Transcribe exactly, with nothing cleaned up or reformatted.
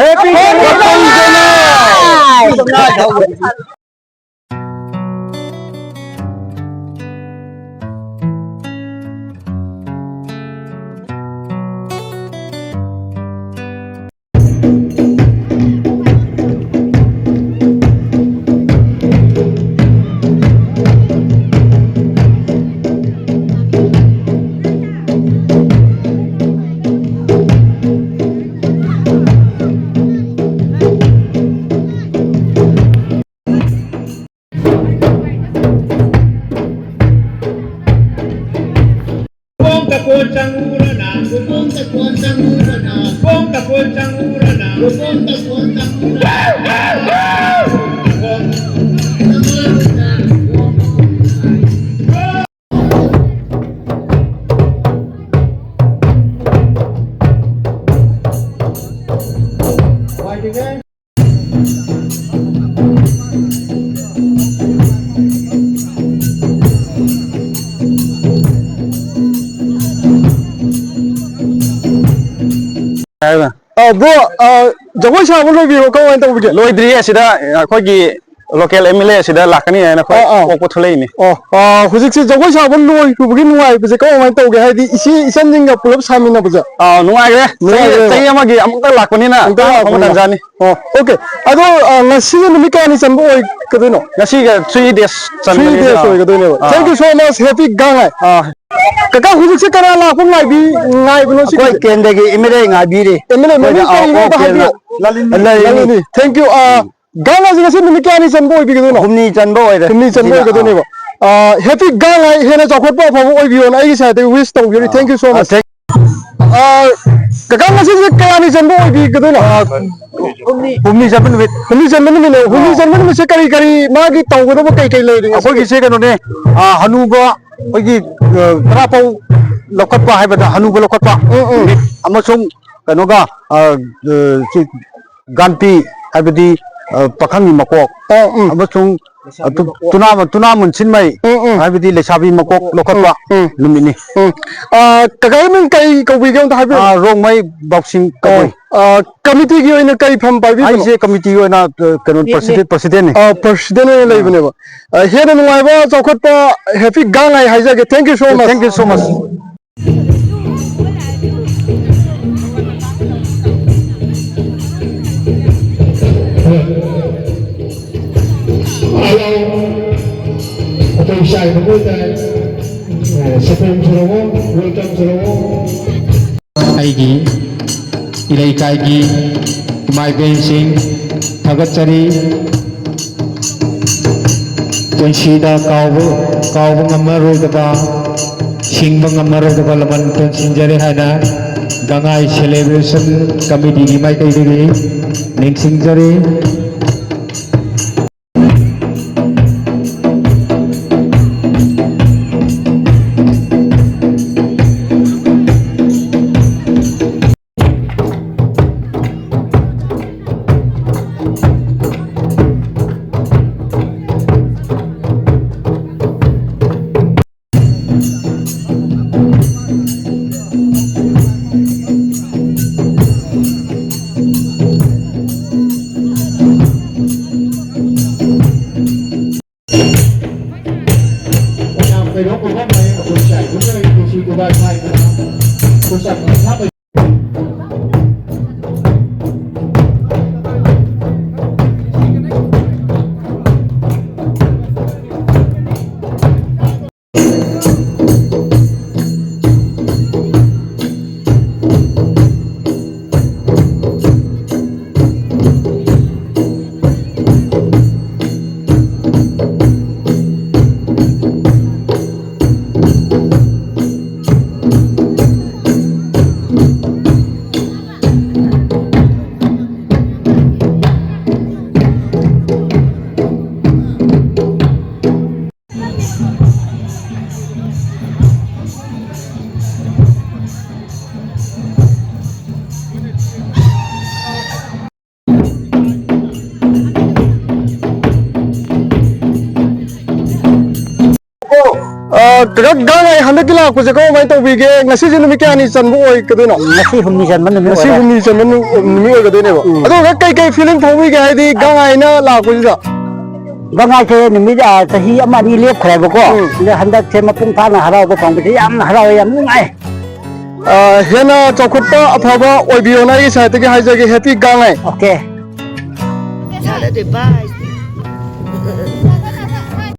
Happy Fourth of July! ꯑ, bro, ꯑ, ꯖꯒꯣꯏ ꯁꯥꯕ ꯂꯣꯏꯕꯤꯔꯕꯣ? ꯀꯃꯥꯏꯅ ꯇꯧꯕꯤꯒꯦ? ꯂꯣꯏꯗ꯭ꯔꯤꯌꯦ꯫ ꯁꯤꯗ ꯑꯩꯈꯣꯏꯒꯤ ꯂꯣꯀꯦꯜ ꯑꯦꯝ ꯑꯦꯜ ꯑꯦ ꯁꯤꯗ ꯂꯥꯛꯀꯅꯤ ꯍꯥꯏꯅ ꯑꯩꯈꯣꯏ ꯑꯥ, ꯑꯥ꯫ ꯄꯣꯛꯄ ꯊꯣꯛꯂꯛꯏꯅꯦ꯫ ꯑꯣ, ꯑ, ꯍꯧꯖꯤꯛꯁꯦ ꯖꯒꯣꯏ ꯁꯥꯕ ꯂꯣꯏꯈꯤꯕꯒꯤ ꯅꯨꯡꯉꯥꯏꯕꯁꯦ ꯀꯃꯥꯏꯅ ꯇꯧꯒꯦ? ꯍꯥꯏꯗꯤ ꯏꯆꯦ ꯏꯆꯟꯁꯤꯡꯒ ꯄꯨꯂꯞ ꯁꯥꯃꯤꯟꯅꯕꯁꯦ꯫ ꯑꯥ, ꯅꯨꯡꯉꯥꯏꯈ꯭ꯔꯦ꯫ ꯆꯍꯤ, ꯅꯨꯡꯉꯥꯏꯈ꯭ꯔꯦꯕ꯫ ꯆꯍꯤ ꯑꯃꯒꯤ ꯑꯃꯨꯛꯇ ꯂꯥꯛꯄꯅꯤꯅ ꯑꯃꯨꯛꯇ ꯑꯍꯥꯟꯕ ꯂꯥꯛꯄꯅꯤꯅ꯫ ꯇꯥꯟꯖꯥꯅꯤ꯫ ꯑꯣ, okay꯫ ꯑꯗꯣ, ꯑ, ꯉꯁꯤꯁꯦ ꯅꯨꯃꯤꯠ ꯀꯌꯥꯅꯤ ꯆꯟꯕ ꯑꯣꯏꯒꯗꯣꯏꯅꯣ? ꯉꯁꯤꯒ three days ꯆꯟꯕꯅꯤꯅ꯫ Three days ꯑꯣꯏꯒꯗꯣꯏꯅꯦꯕ꯫ Ah. Thank you so much, happy ꯒꯥꯡ ꯉꯥꯏ꯫ ꯑꯥ꯫ ꯀꯀꯥ, ꯍꯧꯖꯤꯛꯁꯦ ꯀꯅꯥ ꯂꯥꯛꯄ ꯉꯥꯏꯕꯤ-, ꯉꯥꯏꯕꯅꯣ ꯁꯤꯒꯤꯁꯦ? ꯑꯩꯈꯣꯏ ꯀꯦꯟꯗ꯭ꯔꯒꯤ ꯑꯦꯝ ꯑꯦꯜ ꯑꯦ ꯉꯥꯏꯕꯤꯔꯤ꯫ ꯑꯦꯝ ꯑꯦꯜ ꯑꯦ ꯑꯩꯈꯣꯏꯅ ꯃꯃꯤꯡ ꯀꯔꯤꯅꯣ ꯑꯥ, ꯑꯝꯇ ꯑꯣ, ꯍꯥꯏꯕꯤꯌꯨ? ꯀꯦꯟꯗ꯭ꯔ꯫ ꯂꯂꯤꯟ꯫ ꯂꯂꯤꯟ꯫ ꯂꯂꯤꯟ꯫ Thank you꯫ ꯑꯥ, ꯎꯝ꯫ ꯒꯥꯡ ꯉꯥꯏꯁꯦ ꯉꯁꯤ ꯅꯨꯃꯤꯠ ꯀꯌꯥꯅꯤ ꯆꯟꯕ ꯑꯣꯏꯕꯤꯒꯗꯣꯏꯅꯣ? ꯍꯨꯝꯅꯤ ꯆꯟꯕ ꯑꯣꯏꯔꯦ꯫ ꯍꯨꯝꯅꯤ ꯆꯟꯕ ꯉꯁꯤꯅ꯫ ꯑꯣꯏꯒꯗꯣꯏꯅꯦꯕ꯫ ꯑꯥ꯫ ꯑꯥ, happy ꯒꯥꯡ ꯉꯥꯏ, ꯍꯦꯟꯅ ꯆꯥꯎꯈꯠꯄ ꯑꯐꯕ ꯑꯣꯏꯕꯤꯌꯣꯅ ꯑꯩꯒꯤ side ꯇꯒꯤ wish ꯇꯧꯖꯔꯤ꯫ ꯑꯥ꯫ Thank you so much꯫ Ah, thank ꯑꯥ, ꯀꯀꯥ, ꯉꯁꯤꯁꯦ ꯀꯌꯥꯅꯤ ꯆꯟꯕ ꯑꯣꯏꯕꯤꯒꯗꯣꯏꯅꯣ? ꯑꯥ, ꯍꯨꯝꯅꯤ ꯆꯟꯕ ꯅꯨꯃꯤꯠ꯫ ꯍꯨꯝꯅꯤ ꯆꯟꯕ ꯅꯨꯃꯤꯠꯅꯦ꯫ ꯍꯨꯝꯅꯤ ꯑꯥ꯫ ꯆꯟꯕ ꯅꯨꯃꯤꯠꯁꯦ ꯀꯔꯤ ꯀꯔꯤ ꯃꯥꯒꯤ ꯇꯧꯒꯗꯕ ꯀꯩ ꯀꯩ ꯂꯩꯔꯤ ꯉꯁꯤꯒꯤ? ꯑꯩꯈꯣꯏꯒꯤꯁꯦ ꯀꯩꯅꯣꯅꯦ, ꯑꯥ, ꯍꯅꯨꯕ ꯑꯩꯈꯣꯏꯒꯤ, ꯑ, ꯇꯔꯥ ꯐꯧ ꯂꯧꯈꯠꯄ ꯍꯥꯏꯕꯗ ꯍꯅꯨꯕ ꯂꯧꯈꯠꯄ ꯎꯝ, ꯎꯝ꯫ ꯅꯨꯃꯤꯠ ꯑꯃꯁꯨꯡ ꯀꯩꯅꯣꯒ, ꯑ, ꯑ, ꯁꯤ ꯒꯥꯟꯇꯤ ꯍꯥꯏꯕꯗꯤ, ꯑ, ꯄꯥꯈꯪꯒꯤ ꯃꯀꯣꯛ ꯑꯣ, ꯎꯝ꯫ ꯑꯃꯁꯨꯡ ꯇꯨꯅꯥ ꯃꯨꯟꯁꯤꯟꯃꯩ, ꯎꯝ, ꯎꯝ꯫ ꯍꯥꯏꯕꯗꯤ ꯂꯩꯁꯥꯕꯤ ꯃꯀꯣꯛ ꯂꯧꯈꯠꯄ ꯎꯝ꯫ ꯅꯨꯃꯤꯠꯅꯤ꯫ ꯎꯝ꯫ ꯑ, ꯀꯀꯥꯒꯤ ꯃꯤꯡ ꯀꯩ ꯀꯧꯕꯤꯒꯦ ꯑꯝꯇ ꯍꯥꯏꯕꯤꯌꯨ꯫ ꯑ, ꯔꯣꯡꯃꯩ ꯕꯥꯎꯁꯤꯡ ꯀꯕꯨꯏ꯫ ꯑ, ꯀꯃꯤꯇꯤꯒꯤ ꯑꯣꯏꯅ ꯀꯔꯤ ꯐꯝ ꯄꯥꯏꯕꯤꯕꯅꯣ? ꯑꯩꯁꯦ ꯀꯃꯤꯇꯤꯒꯤ ꯑꯣꯏꯅ, ꯑ, ꯀꯩꯅꯣ, ꯄ꯭ꯔꯁꯤꯗꯦꯟ, ꯄ꯭ꯔꯁꯤꯗꯦꯟꯅꯤ꯫ ꯑ, ꯄ꯭ꯔꯁꯤꯗꯦꯟ ꯑꯣꯏꯅ ꯂꯩꯕꯅꯦꯕ꯫ ꯑ, ꯍꯦꯟꯅ ꯅꯨꯡꯉꯥꯏꯕ ꯆꯥꯎꯈꯠꯄ ꯍꯦꯄꯤ ꯒꯥꯡ ꯉꯥꯏ ꯍꯥꯏꯖꯒꯦ꯫ Thank you so much꯫ Thank you so much꯫ ꯑꯩꯈꯣꯏ ꯏꯁꯥꯒꯤ ꯃꯒꯨꯟꯗ, ꯑ, ꯁꯄꯣꯝ ꯁꯨꯔꯛꯑꯣ, welcome ꯁꯨꯔꯛꯑꯣ꯫ ꯑꯩꯒꯤ ꯏꯔꯩꯀꯥꯏꯒꯤ ꯏꯃꯥ ꯏꯕꯦꯟꯁꯤꯡ ꯊꯥꯒꯠꯆꯔꯤ꯫ ꯄꯨꯟꯁꯤꯗ ꯀꯥꯎꯕ, ꯀꯥꯎꯕ ꯉꯝꯃꯔꯣꯏꯗꯕ, ꯁꯤꯡꯕ ꯉꯝꯃꯔꯣꯏꯗꯕ ꯂꯃꯟ ꯄꯨꯟꯁꯤꯟꯖꯔꯦ ꯍꯥꯏꯅ ꯒꯉꯥꯏ celebration committeeꯒꯤ ꯃꯥꯏꯀꯩꯗꯒꯤ ꯅꯤꯡꯁꯤꯡꯖꯔꯤ꯫ ꯀꯀꯥ, ꯒꯥꯡ ꯉꯥꯏ ꯍꯟꯗꯛꯀꯤ ꯂꯥꯛꯄꯁꯦ ꯀꯃꯥꯏ ꯀꯃꯥꯏ ꯇꯧꯕꯤꯒꯦ? ꯉꯁꯤꯁꯦ ꯅꯨꯃꯤꯠ ꯀꯌꯥꯅꯤ ꯆꯟꯕ ꯑꯣꯏꯒꯗꯣꯏꯅꯣ? ꯉꯁꯤ ꯍꯨꯝꯅꯤ ꯆꯟꯕ ꯅꯨꯃꯤꯠ ꯉꯁꯤ ꯑꯣꯏꯔꯦ꯫ ꯍꯨꯝꯅꯤ ꯆꯟꯕ ꯅꯨ-, ꯅꯨꯃꯤꯠ ꯑꯣꯏꯒꯗꯣꯏꯅꯦꯕ꯫ ꯎꯝ꯫ ꯑꯗꯣ ꯀꯀꯥ, ꯀꯩ ꯀꯩ feeling ꯐꯥꯎꯕꯤꯒꯦ? ꯍꯥꯏꯗꯤ ꯒꯥꯡ ꯉꯥꯏꯅ ꯂꯥꯛꯄꯁꯤꯗ? ꯒꯥꯡ ꯉꯥꯏꯁꯦ ꯅꯨꯃꯤꯠ, ꯑ, ꯆꯍꯤ ꯑꯃ ꯑꯅꯤ ꯂꯦꯞꯈ꯭ꯔꯦꯕꯀꯣ꯫ ꯎꯝ꯫ ꯑꯗꯣ ꯍꯟꯗꯛꯁꯦ ꯃꯄꯨꯡ ꯐꯥꯅ ꯍꯔꯥꯎꯕ ꯐꯪꯕꯁꯦ ꯌꯥꯝꯅ ꯍꯔꯥꯎꯋꯦ, ꯌꯥꯝ ꯅꯨꯡꯉꯥꯏ꯫ ꯑ, ꯍꯦꯟꯅ ꯆꯥꯎꯈꯠꯄ ꯑꯐꯕ ꯑꯣꯏꯕꯤꯌꯣꯅ ꯑꯩꯒꯤ side ꯇꯒꯤ ꯍꯥꯏꯖꯒꯦ꯫ Happy ꯒꯥꯡ ꯉꯥꯏ꯫ Okay꯫ Saturday, bye.